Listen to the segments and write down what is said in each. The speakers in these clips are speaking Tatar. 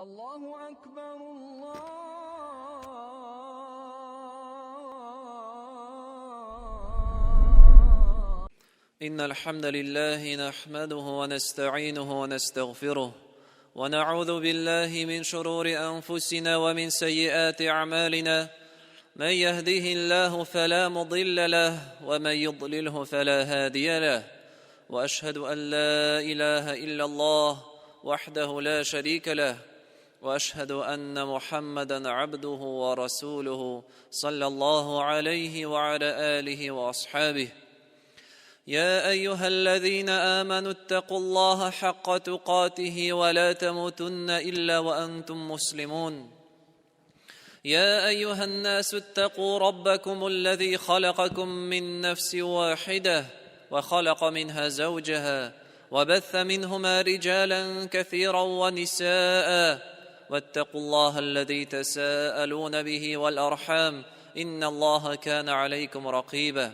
Аллаһу әкбәр, Аллаһу. إن الحمد لله نحمده ونستعينه ونستغفره ونعوذ بالله من شرور أنفسنا ومن سيئات أعمالنا من يهده الله فلا مضل له ومن يضلله فلا هادي له وأشهد أن لا إله إلا الله وحده لا شريك له واشهد ان محمدا عبده ورسوله صلى الله عليه وعلى اله واصحابه يا ايها الذين امنوا اتقوا الله حق تقاته ولا تموتن الا وانتم مسلمون يا ايها الناس اتقوا ربكم الذي خلقكم من نفس واحده وخلق منها زوجها وبث منهما رجالا كثيرا ونساء واتقوا الله الذي تساءلون به والارحام ان الله كان عليكم رقيبا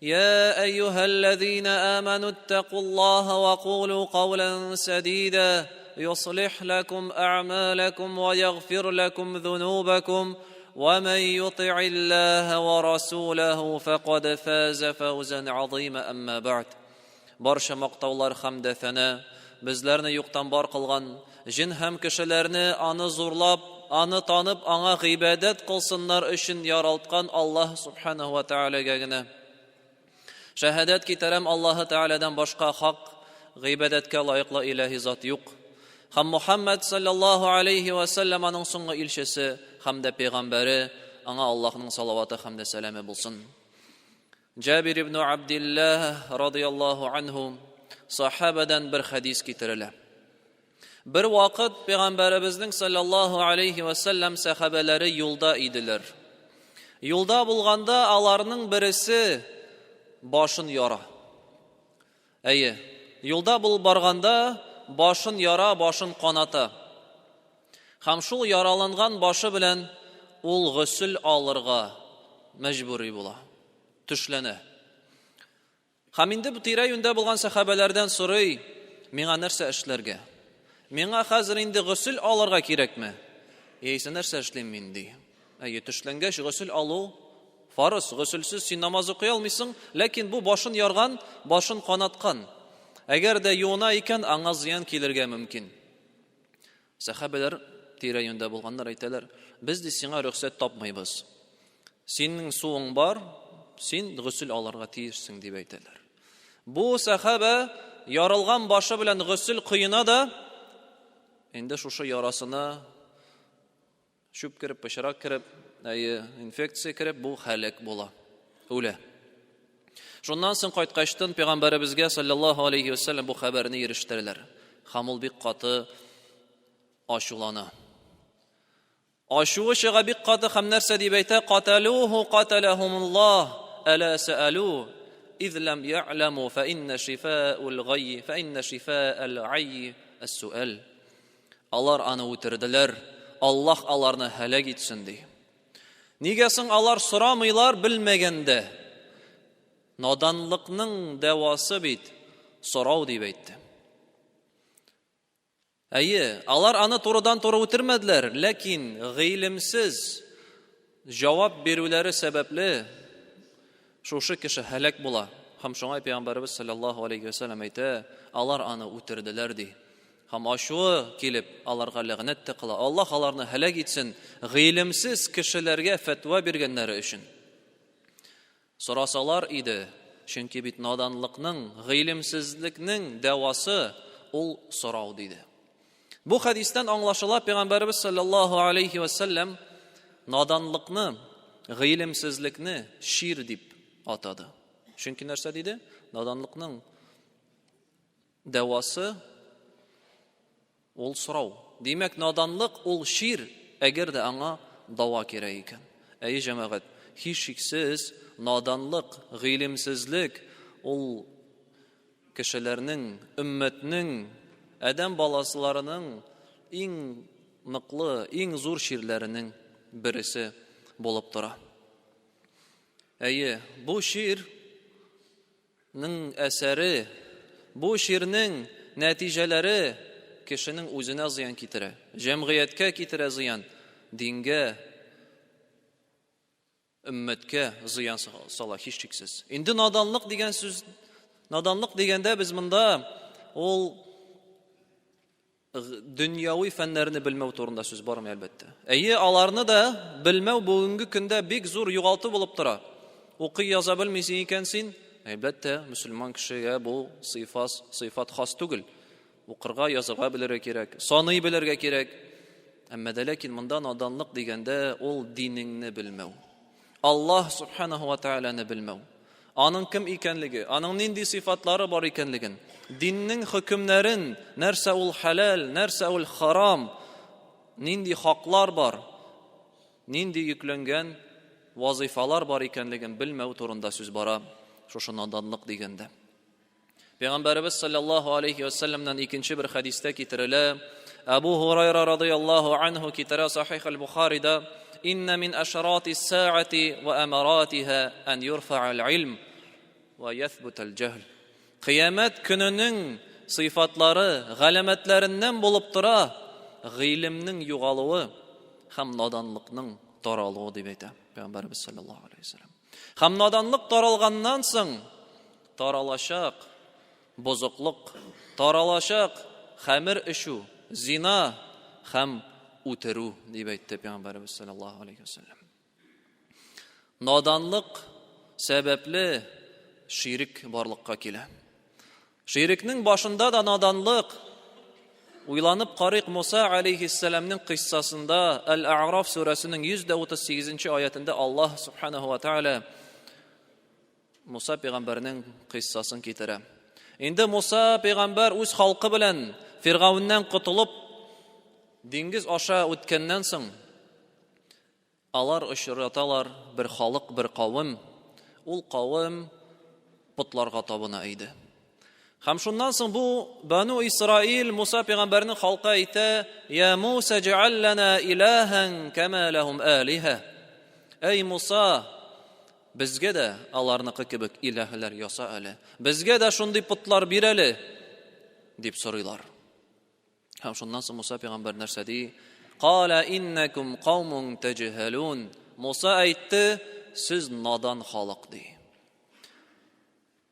يا ايها الذين امنوا اتقوا الله وقولوا قولا سديدا يصلح لكم اعمالكم ويغفر لكم ذنوبكم ومن يطع الله ورسوله فقد فاز فوزا عظيما اما بعد Барча мактаулар һәм дә фәна, безләрне юктан бар кылган, җен һәм кешеләрне Аны зурлап, Аны танып, Аңа гыйбадәт кылсыннар өчен яралткан Аллаһ Субханаһу ва Тәгаләгә генә. Шәһадәт китерәм, Аллаһы Тәгаләдән башка хак гыйбадәткә лаеклы илаһи зат юк. Һәм Мухаммад саллаллаһу алейхи ва сәлләм аның соңгы илчесе һәм дә пәйгамбәре, аңа Аллаһның салаваты һәм дә сәламе булсын. Җабир ибн Абдиллаһ радыяллаһу анһу сахабадан бер хәдис китерелә. Бер вакыт пәйгамбәребезнең саллаллаһу алейхи ва саллям сахабалары юлда иделәр. Юлда булганда аларның бересе башын яра. Әйе, юлда булып барганда башын яра, башын каната. Һәм шул яраланган башы белән ул гөсел алырга мәҗбүри була. Төшләнә. Һәм инде бу тирә-юньдә булган сәхабәләрдән сорый, миңа нәрсә эшләргә? Миңа хәзер инде гөсел алырга кирәкме? Яисә нәрсә эшлим мин, ди. Әйе, төшләнгәч гөсел алу фарыз, гөселсез син намаз укый алмыйсың, ләкин бу башын ярган, башын канаткан. Әгәр дә юына икән, аңа зыян килергә мөмкин. Сәхабәләр тирә-юньдә булганнар әйтәләр, без ди сиңа рөхсәт тапмыйбыз. Синең суың бар, син гөсел алырга тиешсең дип әйтәләр. Бу сәхабә ярылган башы белән гөсел коена да, инде шушы ярасына Чүп кереп, пычрак кереп, әйе, инфекция кереп, бу хәләк була. Үлә. Шуннан соң кайткачтын пәйгамбәребезгә саллаллаһу алейхи вәсәлләм бу хәбәрне ирештерәләр. Һәм ул бик каты ачулана. Ачуы чыга бик каты һәм нәрсә дип әйтә? Каталуху каталахумуллаһ, әла сәалу из лам я'ламу фа инна шифаул гайй фа инна шифаал айй ас-суал. Алар аны үтерделәр, Аллаһ аларны һәлак итсен, ди. Нигә соң алар сорамыйлар белмәгәндә? Наданлыкның дәвасы бит сорау дип әйтте. Әйе, алар аны турыдан-туры үтермәделәр, ләкин гыйлемсез җавап бирүләре сәбәпле шушы кеше һәлак була. Һәм шуңа пәйгамбәребез саллаллаһу алейхи ва сәлләм әйтә, алар аны үтерделәр ди. Һәм ачуы килеп, аларга ләгънәт тә кыла. Аллаһ аларны һәлак итсен, гыйлемсез кешеләргә фәтва биргәннәре өчен. Сорасалар иде, чөнки бит наданлыкның, гыйлемсезлекнең дәвасы ул сорау, диде. Бу хәдистән аңлашыла, пәйгамбәребез саллаллаһу алейхи ва сәлләм наданлыкны, гыйлемсезлекне шир дип атады. Чөнки нәрсә диде? Наданлыкның Дәвасы ул сорау. Димәк, наданлык ул чир, әгәр дә аңа дава кирәк икән. Әйе, җәмәгать, һичшиксез наданлык, гыйлемсезлек ул кешеләрнең, өммәтнең, адәм баласыларының иң ныклы, иң зур чирләренең бересе булып тора. Әйе, бу чир Ның әсәре, бу чирнең нәтиҗәләре кешенең үзенә зыян китерә, җәмгыятькә китерә зыян, дингә, өммәткә зыян сала һичшиксез. Инде наданлык дигән сүз, наданлык дигәндә без монда ул дөньяви фәннәрне белмәү турында сүз бармый, әлбәттә. Әйе, аларны да белмәү бүгенге көндә бик зур югалту булып тора. Укый яза белмисең икән син, әлбәттә, мөселман кешегә бу сыйфат, сыйфат хас түгел. Укырга, язырга белергә кирәк, саный белергә кирәк. Әмма дә ләкин монда наданлык дигәндә ул динеңне белмәү. Аллаһ субханаһу ва тааляны белмәү. Аның кем икәнлеге, аның нинди сыйфатлары бар икәнлеген, диннең хөкемнәрен, нәрсә ул хәләл, нәрсә ул харам, нинди хаклар бар, нинди йөкләнгән вазыйфалар бар икәнлеген белмәү турында сүз бара шушы наданлык дигәндә. Пәйгамбәребез саллаллаһу алейхи ва сәлләмнән икенче бер хәдистә китерелә. Абу Һурайра радыяллаһу анһу китерә Сахих аль-Бухарида: "Инна мин ашрати саати ва амаратиха ан юрфа аль-илм ва яthбут аль-җаһл." Кыямәт көненең сыйфатлары, галәмәтләреннән булып тора гыйлемнең югалуы һәм наданлыкның таралуы дип әйтә Пәйгамбәребез саллаллаһу алейхи ва сәлләм. Һәм наданлык таралганнан соң таралачак бозыклык, таралачак хәмер эчү, зина һәм үтерү, дип әйтте Пәйгамбәребез саллаллаһу алейхи вәсәлләм. Наданлык сәбәпле ширек барлыкка килә. Ширекнең башында да наданлык. Уйланып карыйк Муса алейхиссәламнең кыйссасында Әл-А'раф сүрәсенең 138 аятында Аллаһ субханаһу ва тааля Муса пәйгамбәрнең кыйссасын китерә. Инде Муса пәйгамбәр үз халкы белән Фиргавеннән котылып диңгез аша үткәннән соң Алар очраталар бер халык, бер кавем. Ул кавем потларга табына иде. Һәм шуннан соң бу Бану Исраил Муса пәйгамбәрнең халкы әйтә: "Я Муса, җәгъал лана илаһан кама лахум алиһа." Әй Муса, безгә дә аларныкы кебек илаһлар яса әле. Безгә дә шундый потлар бир әле, дип сорыйлар. Һәм шуннан соң Муса пәйгамбәр нәрсә ди? Кала иннакум каумун таҗһалун. Муса әйтте, сез надан халык ди.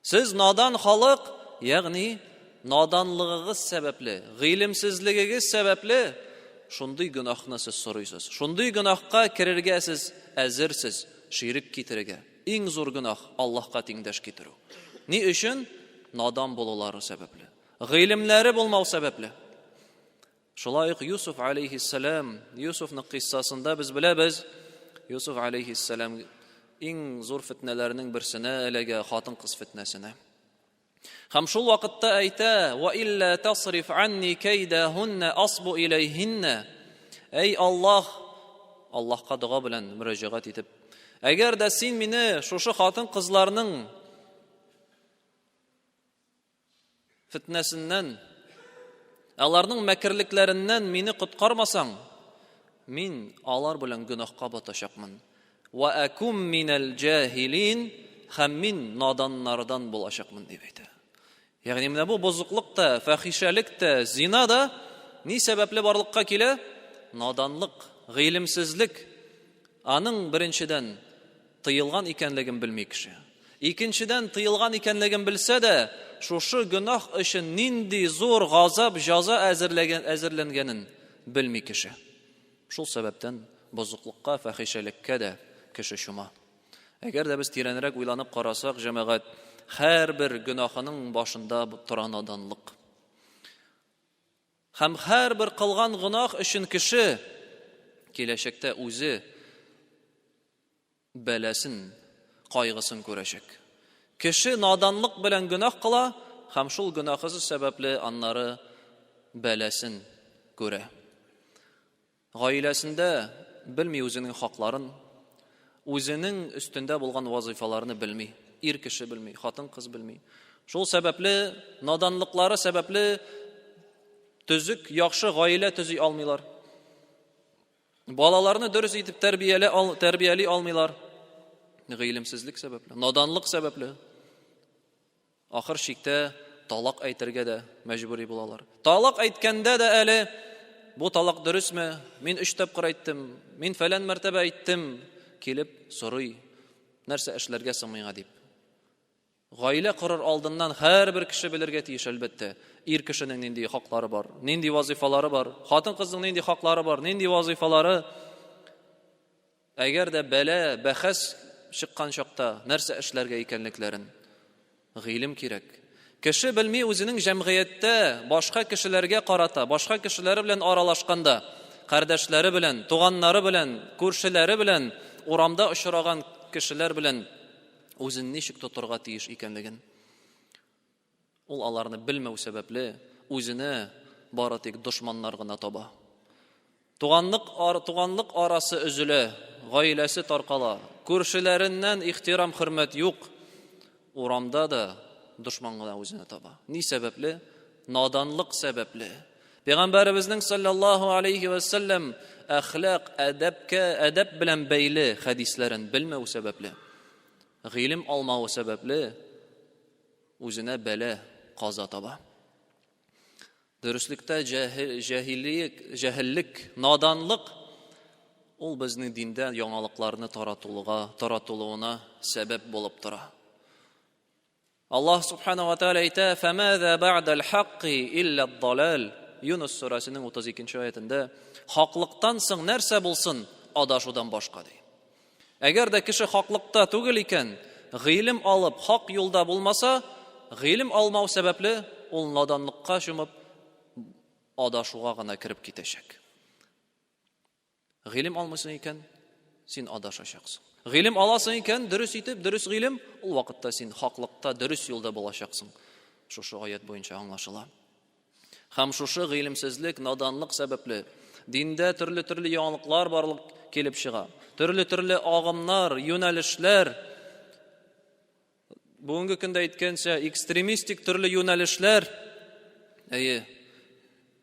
Сез надан халык, ягъни наданлыгыгыз сәбәпле, гыйлемсезлегегез сәбәпле шундый гөнаһны сез сорыйсыз. Шундый гөнаһка керергә сез әзерсез, ширек китерергә. Иң зур гөнаһ Аллаһка тиңдәш китерү. Ни өчен? Надан булулары сәбәпле. Гыйлемнәре булмау сәбәпле. Шулай ук Юсуф алейхиссалам, Юсуфның кыйссасында без беләбез, Юсуф алейхиссалам иң зур фетнәләрнең берсенә эләгә, хатын-кыз фетнәсенә. Һәм шул вакытта әйтә: "Ва илля тасриф анни кайдахунна асбу илайһинна." Әй Аллаһ, Аллаһка дога белән мөрәҗәгать итеп, әгәр дә син мине шушы хатын-кызларның фетнәсеннән, аларның мәкерлекләреннән мине коткармасаң, мин алар белән гөнаһка батачакмын. Ва акум минәл җаһилин, һәм мин наданнардан булачакмын, дип әйтә. Ягъни менә бу бозыклык та, фәхишәлек тә, зина да ни сәбәпле барлыкка килә? Наданлык, гыйлемсезлек. Аның беренчедән тыелган икәнлеген белми кеше. Икенчедән, тыелган икәнлеген белсә дә, шушы гөнаһ өчен нинди зур газап, җаза әзерләгән, әзерләнгәнен белми кеше. Шул сәбәптән бозыклыкка, фәхишәлеккә дә кеше чума. Әгәр дә без тирәнрәк уйланып карасак, җәмәгать, һәрбер гөнаһының башында тора наданлык. Һәм һәрбер кылган гөнаһ өчен кеше киләчәктә үзе бәласен, кайгысын күрәчәк. Кеше наданлык белән гөнаһ кыла һәм шул гөнаһысы сәбәпле аннары бәласен күрә. Гаиләсендә белми үзенең хакларын, үзенең өстендә булган вазыйфаларны белми. Ир кеше белми, хатын-кыз белми. Шул сәбәпле, наданлыклары сәбәпле төзек, яхшы гаилә төзи алмыйлар. Балаларны дөрес итеп тәрбияли, ал, тәрбияли алмыйлар. Гыйлемсезлек сәбәпле, наданлык сәбәпле. Ахыр чиктә талак әйтергә дә мәҗбүри булалар. Талак әйткәндә дә әле бу талак дөресме? Мин өч тапкыр әйттем, мин фәлән мәртәбә әйттем, килеп сорый, нәрсә эшләргә соң миңа дип. Гаилә корыр алдыннан һәрбер кеше белергә тиеш, әлбәттә, ир кешенең нинди хаклары бар, нинди вазифалары бар, хатын-кызның нинди хаклары бар, нинди вазифалары. Әгәр дә бәла, бәхәс чыккан чакта нәрсә эшләргә икәнлекләрен гыйлем кирәк. Кеше белми үзенең җәмгыятьтә башка кешеләргә карата, башка кешеләре белән аралашканда, кардәшләре белән, туганнары белән, күршеләре белән, урамда очраган кешеләр белән үзен ничек тотырга тиеш икәнлеген. Ул аларны белмәү сәбәпле, үзенә бары тик дошманнар гына таба. Туганлык, ар, туганлык арасы өзелә, гаиләсе таркала, күршеләреннән ихтирам, хөрмәт юк. Урамда да дошман гына үзенә таба. Ни сәбәпле? Наданлык сәбәпле. Пәйгамбәребезнең саллаллаһу алейхи ва саллям әхлак, әдәпкә, әдәп белән бәйле хәдисләрен белмәү сәбәпле, гыйлем алмавы сәбәпле үзенә бәла, каза таба. Дөреслектә җаһиллек, җаһиллек, наданлык ул безнең диндә яңалыкларны таратулыга, таратылуына сәбәп булып тора. Аллаһ субхана ва тааля әйтә: "Фамаза ба'дал хакки илля ад-далал." Юнус сүрәсенең 32 аятендә хаклыктан соң нәрсә булсын адашудан башка ди. Әгәр дә кеше хаклыкта түгел икән, гыйлем алып хак юлда булмаса, гыйлем алмау сәбәпле ул наданлыкка чумып адашуга гына кереп китәчәк. Гыйлем алмыйсың икән, син адашачаксың. Гыйлем аласың икән, дөрес итеп, дөрес гыйлем, ул вакытта син хаклыкта, дөрес юлда булачаксың. Шушы аят буенча аңлашыла. Һәм шушы гыйлемсезлек, наданлык сәбәпле диндә төрле-төрле яңалыклар барлык килеп чыга. Төрле-төрле агымнар, юнәлешләр, бүгенге көндә әйткәнчә, экстремистик төрле юнәлешләр, әйе,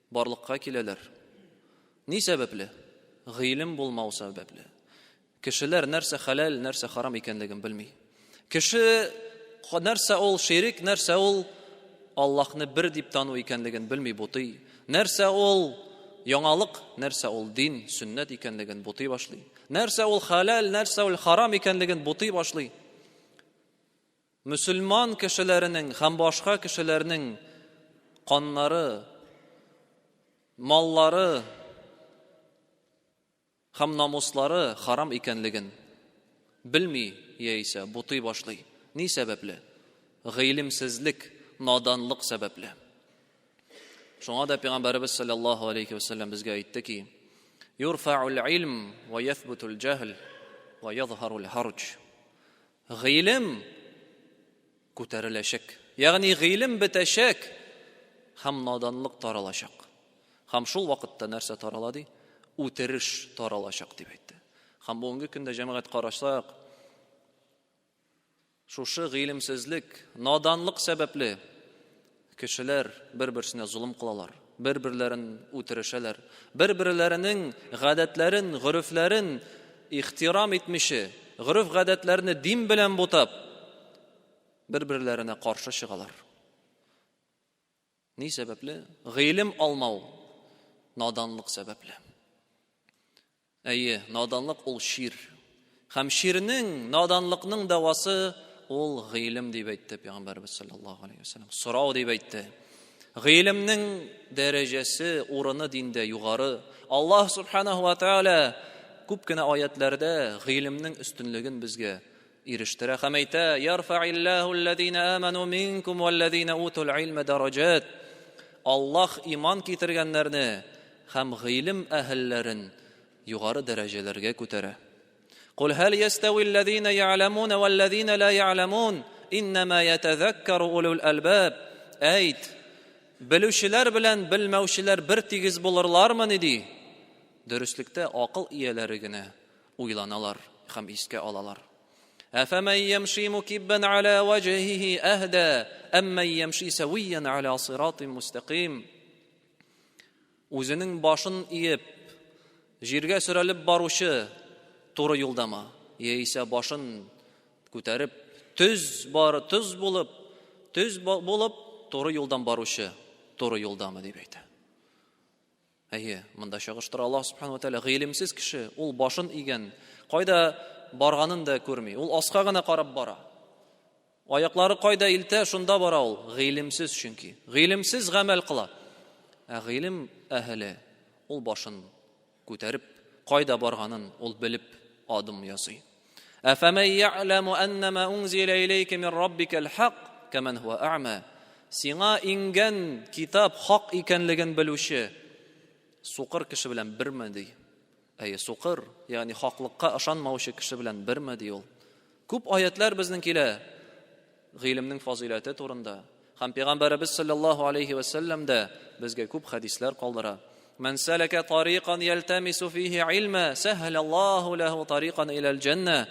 барлыкка киләләр. Ни сәбәпле? Гыйлем булмау сәбәпле. Кешеләр нәрсә хәләл, нәрсә харам икәнлеген белми. Кеше нәрсә ул ширек, нәрсә ул Аллаһны бер дип тану икәнлеген белми бутый. Нәрсә ул яңалык, нәрсә ул дин, сөннәт икәнлеген бутый башлый. Нәрсә ул хәләл, нәрсә ул харам икәнлеген бутый башлый. Мөселман кешеләренең һәм башка кешеләрнең каннары, маллары һәм намуслары харам икәнлеген белми яисә бутый башлый. Ни сәбәпле? Гыйлемсезлек, наданлык сәбәпле. Шуңа да Пәйгамбәребез саллаллаһу алейхи ва саллям безгә әйтте ки, Юрфаул илм ва яthбутул җаһл ва язһарул харҗ. Гыйлем күтәреләчәк. Ягъни гыйлем бетәчәк һәм наданлык таралачак. Һәм шул вакытта нәрсә тарала ди? Үтереш таралачак дип әйтте. Һәм бүгенге көндә җәмәгать карасак, шушы гыйлемсезлек, наданлык сәбәпле кешеләр бер-берсенә золым кылалар, бер-берләрен үтерешәләр, бер-берләренең гадәтләрен, горефләрен ихтирам итмичә, гореф-гадәтләрне дин белән бутап, бер-берләренә каршы чыгалар. Ни сәбәпле? Гыйлем алмау, наданлык сәбәпле. Әйе, наданлык ул чир. Һәм чирнең, наданлыкның дәвасы ул гыйлем дип әйтте Пәйгамбәрбез саллаллаһу алейхи вәсәлләм. Сорау дип әйтте. Гыйлемнең дәрәҗәсе, урыны диндә югары. Аллаһ субханаһу ва тааля күп кенә аятләрдә гыйлемнең өстенлеген безгә ирештерә һәм әйтә, Ярфаиллаһу аллазина аману минкум валлазина утул илма дараҗат. Аллаһ иман китергәннәрне һәм гыйлем әһелләрен югары дәрәҗәләргә күтәрә. Кул һәл ястәви аллазина я'ламун валлазина ла я'ламун иннама ятазаккару улул албаб. Әйт, белүчеләр белән белмәүчеләр бер тигез булырлармыни ди? Дөреслектә акыл ияләре генә уйланалар һәм искә алалар. Әфәмән ямши мукиббан аля ваҗһиһи әһдә, әммән ямши сәвиян аля сиратын мустаким. Үзенең башын иеп, җиргә сөрәлеп баручы туры юлдамы, яисә башын күтәреп, төз бар, төз булып, төз булып, туры юлдан баручы туры юлдамы дип әйтә. Әйе, монда чагыштыра Аллаһ субхану ва тааля гыйлемсез кеше, ул башын игән, кайда барганын да күрми, ул аска гына карап бара. Аяклары кайда илтә, шунда бара ул, гыйлемсез чөнки. Гыйлемсез гамәл кыла. Ә гыйлем әһеле ул башын күтәреп, кайда барганын ул белеп адым ясый. Әфәмән я'ләму әннәмә унзилә иләйкә мин раббикәл хак, кәмән һуә әгъмә. Сиңа иңгән китап хак икәнлеген белүче сукыр кеше белән берме ди? Әйе, сукыр, ягъни хаклыкка ышанмаучы кеше белән берме ди ул? Күп аятлар безнең килә гыйлемнең фазыйләте турында. Һәм пәйгамбәребез саллаллаһу алейхи ва сәлләм дә безгә күп хәдисләр калдыра. Ман салака тарикан ялтамису фихи илма, сахалаллаһу лаху тарикан иләл җәннә.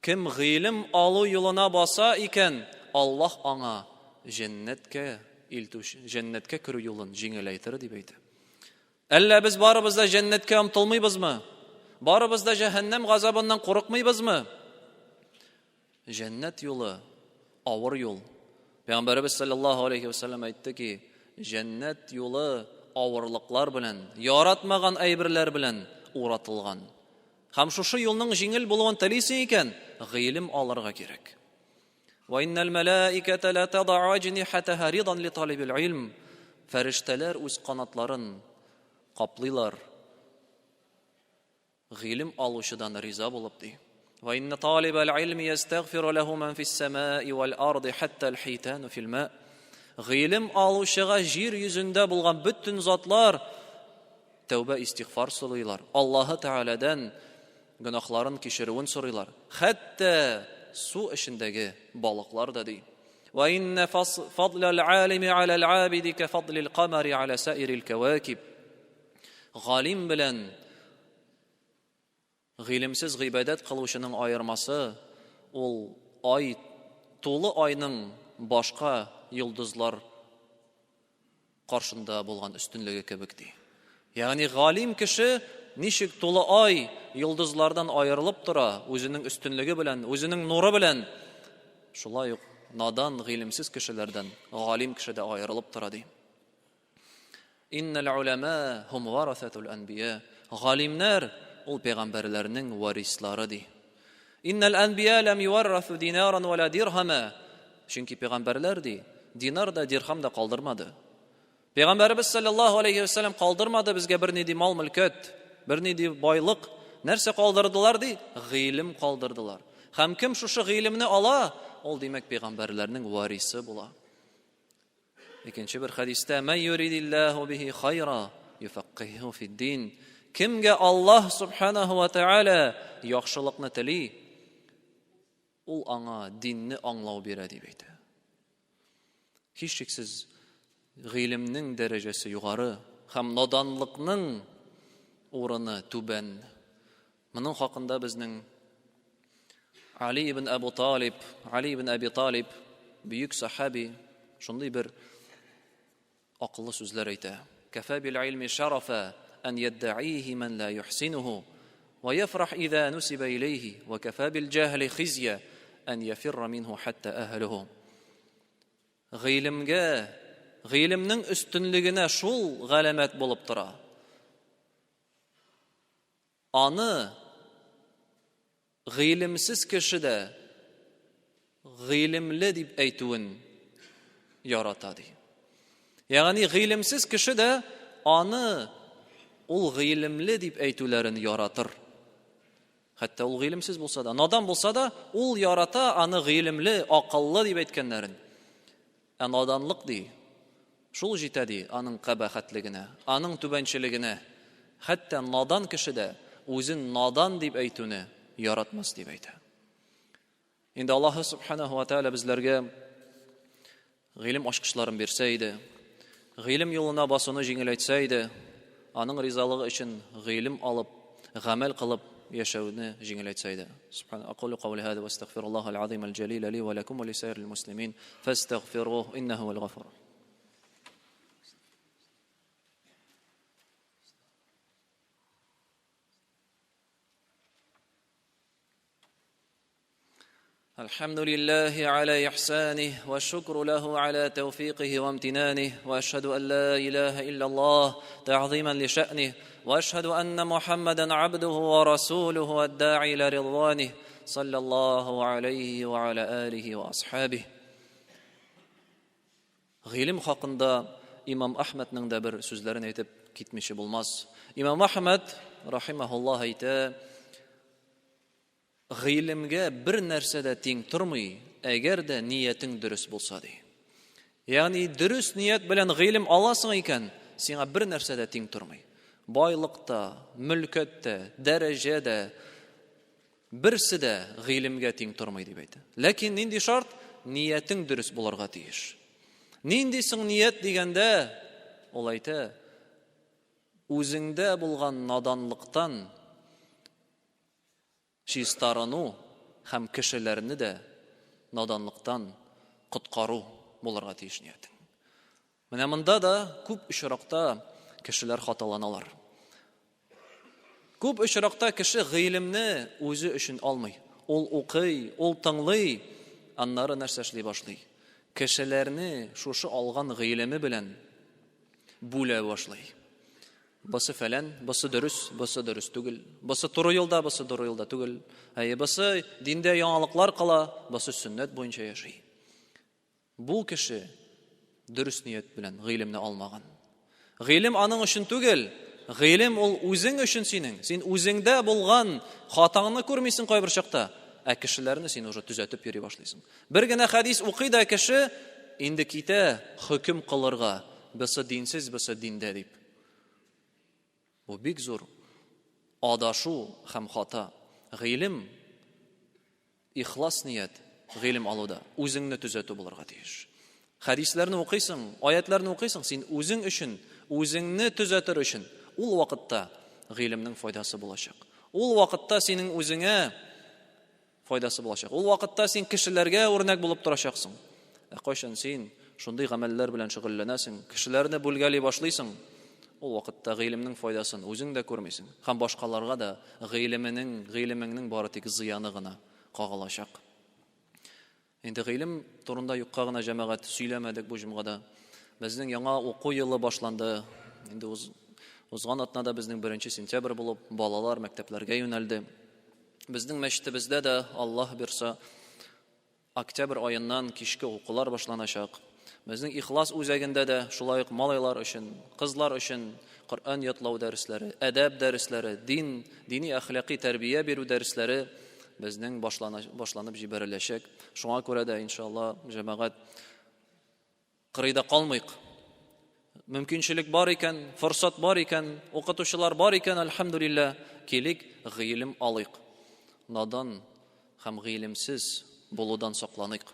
Кем гыйлем алу юлына баса икән, Аллаһ аңа җәннәткә илтүче, җәннәткә керү юлын җиңеләйтер дип әйтә. Әллә без барыбыз да җәннәткә омтылмыйбызмы? Барыбыз да җәһәннәм газабыннан курыкмыйбызмы? Җәннәт юлы авыр юл. Пәйгамбәребез саллаллаһу алейхи ва саллям әйтте ки, җәннәт юлы авырлыклар белән, яратмаган әйберләр белән уратылган. Һәм шушы юлның җиңел булуын телисең икән, гыйлем алырга кирәк. Ва иннал малаиката ла тадау аҗнихатаха ридан ли талибил илм. Фәрештәләр үз канатларын каплыйлар. Гыйлем алучыдан риза булып ди. Ва инна талибал илми ястагфиру лаху ман фис самаи вал арды хатта ал хитану фил ма. Гыйлем алучыга җир йөзендә булган бөтен затлар тәүбә истигъфар сорыйлар. Аллаһы Тәгаләдән гөнаһларын кичерүен сорыйлар. Хәтта су эчендәге балыклар да ди. Ва инна фадлал алими аля абиди ка фадлил камари аля саирил кавакиб. Галим белән гыйлемсез гыйбадәт кылучының аермасы ул ай тулы айның башка йолдызлар каршында булган өстенлеге кебек ди. Ягъни галим кеше ничек тулы ай йолдызлардан аерылып тора, үзенең өстенлеге белән, үзенең нуры белән, шулай ук надан, гыйлемсез кешеләрдән галим кеше дә аерылып тора ди. Иннәл уляма хум варасатул анбия. Галимнәр ул пәйгамбәрләрнең варислары ди. Иннәл анбия ләм юаррасу динаран вала дирхама. Чөнки пәйгамбәрләр ди, динар да, дирхам да калдырмады. Пәйгамбәребез саллаллаһу алейхи вәсәлләм калдырмады безгә бернинди мал-мөлкәт, бернинди байлык. Нәрсә калдырдылар ди? Гыйлем калдырдылар. Һәм кем шушы гыйлемне ала, ул димәк пәйгамбәрләрнең варисы була. Икенче бер хәдистә: "Мә юридиллаһу бихи хайра юфаккиху фид-дин". Кемгә Аллаһ субханаху ва тааля яхшылыкны тели, ул аңа динне аңлау бирә дип әйтә. Һичшиксез гыйлемнең дәрәҗәсе югары һәм наданлыкның урыны түбән. Моның хакында безнең Али ибн Абу Талиб, Али ибн Аби Талиб, бөек сахаби, шундый бер акыллы сүзләр әйтә. Кафа бил илми шарафа ан яддаихи ман ла юхсинуху ва яфрах иза нусиба илейхи ва кафа бил джахли хизья ан яфирра минху хатта ахлуху. Гыйлемгә, гыйлемнең өстенлегенә шул галәмәт булып тора. Аны гыйлемсез кеше дә гыйлемле дип әйтүен ярата ди. Ягъни гыйлемсез кеше дә аны ул гыйлемле дип әйтүләрен яратыр. Хәтта ул гыйлемсез булса да, надан булса да, ул ярата аны гыйлемле, акыллы дип әйткәннәрен. Ә наданлык ди, шул җитә ди аның кабахәтлегенә, аның түбәнчелегенә. Хәтта надан кеше дә үзен надан дип әйтүне яратмас дип әйтә. Инде Аллаһы субханаху ва тааля безләргә гыйлем ачкычларын бирсә иде, гыйлем юлына басуны җиңеләйтсә иде, аның ризалыгы өчен гыйлем алып, гамәл кылып яшәүне җиңеләйтсә иде. Субхан акулу каули һаза ва астагфируллаһ ал-азим ал-җалил ли ва лакум ва лисаирил муслимин фастагфируһ иннаху хуал гафур. الحمد لله على إحسانه والشكر له على توفيقه وامتنانه وأشهد أن لا إله إلا الله تعظيما لشأنه وأشهد أن محمدا عبده ورسوله والداعي إلى رضوانه صلى الله عليه وعلى آله وأصحابه. Гыйлем хакында имам Әхмәднең дә бер сүзләрен әйтеп китмичә булмас. Имам Әхмәд рахимахуллаһ әйтә, гыйлемгә бер нәрсә дә тиң тормый, әгәр дә ниятең дөрес булса ди. Ягъни дөрес ният белән гыйлем аласың икән, сиңа бер нәрсә дә тиң тормый. Байлык та, мөлкәт тә, дәрәҗә дә, Берсе дә гыйлемгә тиң тормый дип әйтә. Ләкин нинди шарт? Ниятең дөрес булырга тиеш. Нинди соң ният дигәндә, ул әйтә, үзеңдә булган наданлыктан чистарыну һәм кешеләрне дә наданлыктан коткару булырга тиеш ниятең. Менә монда да күп очракта кешеләр хаталаналар. Күп очракта кеше гыйлемне үзе өчен алмый. Ул укый, ул тыңлый, аннары нәрсә эшли башлый? Кешеләрне шушы алган гыйлеме белән бүлә башлый. Бысы фәлән, бысы дөрес, бысы дөрес түгел. Бысы туры юлда, бысы туры юлда түгел. Әйе, бысы диндә яңалыклар кыла, бысы сөннәт буенча яши. Бу кеше дөрес ният белән гыйлемне алмаган. Гыйлем аның өчен түгел, гыйлем ул үзең өчен синең. Син үзеңдә булган хатаңны күрмисең кайбер чакта, ә кешеләрне син уже төзәтеп йөри башлыйсың. Бер генә хәдис укый да кеше инде китә хөкем кылырга, бысы динсез, бысы диндә дип. Бу бик зур адашу һәм хата. Гыйлем Ихлас ният гыйлем алуда үзеңне төзәтү булырга тиеш. Хәдисләрне укыйсың, аятларны укыйсың, син үзең өчен, үзеңне төзәтер өчен ул вакытта гыйлемнең файдасы булачак. Ул вакытта синең үзеңә файдасы булачак. Ул вакытта син кешеләргә үрнәк булып торачаксың. Ә кайчан син шундый гамәлләр белән шөгыльләнәсең, кешеләрне бүлгәли башлыйсың, ул вакытта гыйлемнең файдасын үзең дә күрмисең һәм башкаларга да гыйлеменең, гыйлемеңнең бары тик зыяны гына кагылачак. Инде гыйлем турында юкка гына җәмәгать сөйләмәдек бу җомгада. Безнең яңа уку елы башланды. Инде уз, узган атнада безнең 1 сентябрь булып, балалар мәктәпләргә юнәлде. Безнең мәчетебездә дә Аллаһ бирса Октябрь аеннан кичке укулар башланачак. Безнең Ихлас үзәгендә дә шулай ук малайлар өчен, кызлар өчен Коръән ятлау дәресләре, әдәп дәресләре, дин, дини әхлакый тәрбия бирү дәресләре безнең башланып җибәреләчәк. Шуңа күрә дә, иншалла, җәмәгать, Кырыйда калмыйк. Мөмкинчелек бар икән, форсат бар икән, укытучылар бар икән, әлхәмдүлилләһ, килик, гыйлем алыйк. Надан һәм гыйлемсез булудан сакланыйк.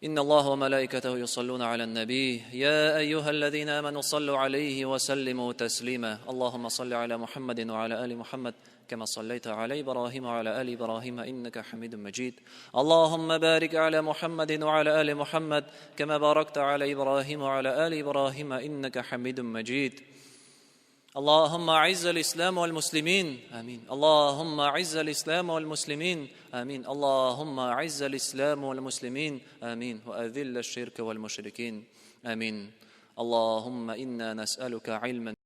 إن الله وملائكته يصلون على النبي يا أيها الذين آمنوا صلوا عليه وسلموا تسليما اللهم صل على محمد وعلى آل محمد كما صليت على إبراهيم وعلى آل إبراهيم إنك حميد مجيد اللهم بارك على محمد وعلى آل محمد كما باركت على إبراهيم وعلى آل إبراهيم إنك حميد مجيد اللهم اعز الاسلام والمسلمين امين اللهم اعز الاسلام والمسلمين امين اللهم اعز الاسلام والمسلمين امين واذل الشرك والمشركين امين اللهم انا نسالك علما.